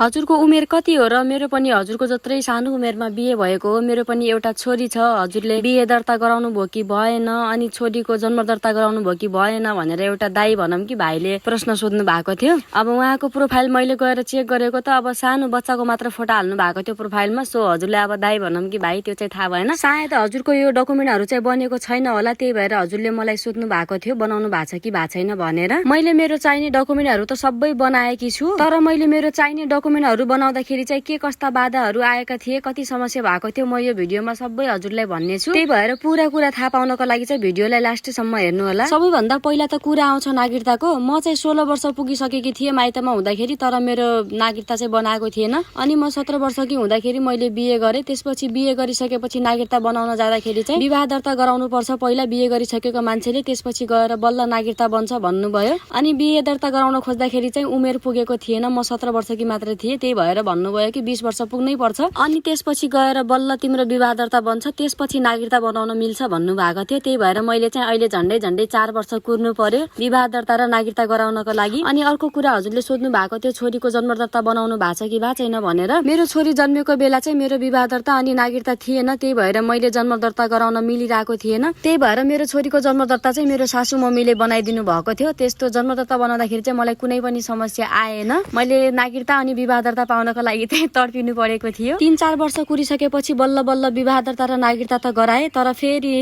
हजुरको उमेर कति हो र मेरो पनि हजुरको जत्रै सानो उमेरमा बिहे भएको हो। मेरो पनि एउटा छोरी छ। हजुरले बिहे दर्ता गराउनु भयो कि भएन, अनि छोरीको जन्म दर्ता गराउनु भयो कि भएन भनेर एउटा दाइ भनौँ कि भाइले प्रश्न सोध्नु भएको थियो। अब उहाँको प्रोफाइल मैले गएर चेक गरेको त अब सानो बच्चाको मात्र फोटो हाल्नु भएको थियो प्रोफाइलमा। सो हजुरले अब दाइ भनौँ कि भाइ त्यो चाहिँ थाहा भएन। सायद हजुरको यो डकुमेन्टहरू चाहिँ बनेको छैन होला, त्यही भएर हजुरले मलाई सोध्नु भएको थियो बनाउनु भएको छ कि भएको छैन भनेर। मैले मेरो चाहिने डकुमेन्टहरू त सबै बनाएकी छु, तर मैले मेरो चाहिने डकुमेन्टहरू बनाउँदाखेरि चाहिँ के कस्ता बाधाहरू आएका थिए, कति समस्या भएको थियो, म यो भिडियोमा सबै हजुरलाई भन्ने छु। त्यही भएर पुरा कुरा थाहा पाउनको लागि चाहिँ भिडियोलाई लास्टसम्म हेर्नु होला। सबैभन्दा पहिला त कुरा आउँछ नागरिकताको। म चाहिँ 16 वर्ष पुगिसकेकी थिएँ माइतमा हुँदाखेरि, तर मेरो नागरिकता चाहिँ बनाएको थिएन। अनि म 17 वर्षकी हुँदाखेरि मैले बिहे गरेँ। त्यसपछि बिहे गरिसकेपछि नागरिकता बनाउन जाँदाखेरि चाहिँ विवाह दर्ता गराउनु पर्छ पहिला बिहे गरिसकेको मान्छेले, त्यसपछि गएर बल्ल नागरिकता बन्छ भन्नुभयो। अनि बिहे दर्ता गराउन खोज्दाखेरि चाहिँ उमेर पुगेको थिएन, म 17 वर्षकी मात्र थिएँ। त्यही भएर भन्नुभयो कि 20 वर्ष पुग्नै पर्छ, अनि त्यसपछि गएर बल्ल तिम्रो विवाह दर्ता बन्छ, त्यसपछि नागरिकता बनाउन मिल्छ भन्नुभएको थियो। त्यही भएर मैले चाहिँ अहिले झन्डै 4 वर्ष कुर्नु पर्यो विवाह दर्ता र नागरिकता गराउनको लागि। अनि अर्को कुरा हजुरले सोध्नु भएको थियो छोरीको जन्म दर्ता बनाउनु भएको छ कि भएको छैन भनेर। मेरो छोरी जन्मेको बेला चाहिँ मेरो विवाह दर्ता अनि नागरिकता थिएन, त्यही भएर मैले जन्म दर्ता गराउन मिलिरहेको थिएन। त्यही भएर मेरो छोरीको जन्म दर्ता चाहिँ मेरो सासू मम्मीले बनाइदिनु भएको थियो। त्यस्तो जन्म दर्ता बनाउँदाखेरि चाहिँ मलाई कुनै पनि समस्या आएन। मैले नागरिकता अनि विवाह दर्ता पाउनको लागि चाहिँ तडपिनु परेको थियो। 3-4 वर्ष कुरिसकेपछि बल्ल बल्ल विवाह दर्ता र नागरिकता त गराए, तर फेरि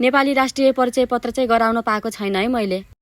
नेपाली राष्ट्रिय परिचय पत्र चाहिँ गराउन पाएको छैन है मैले।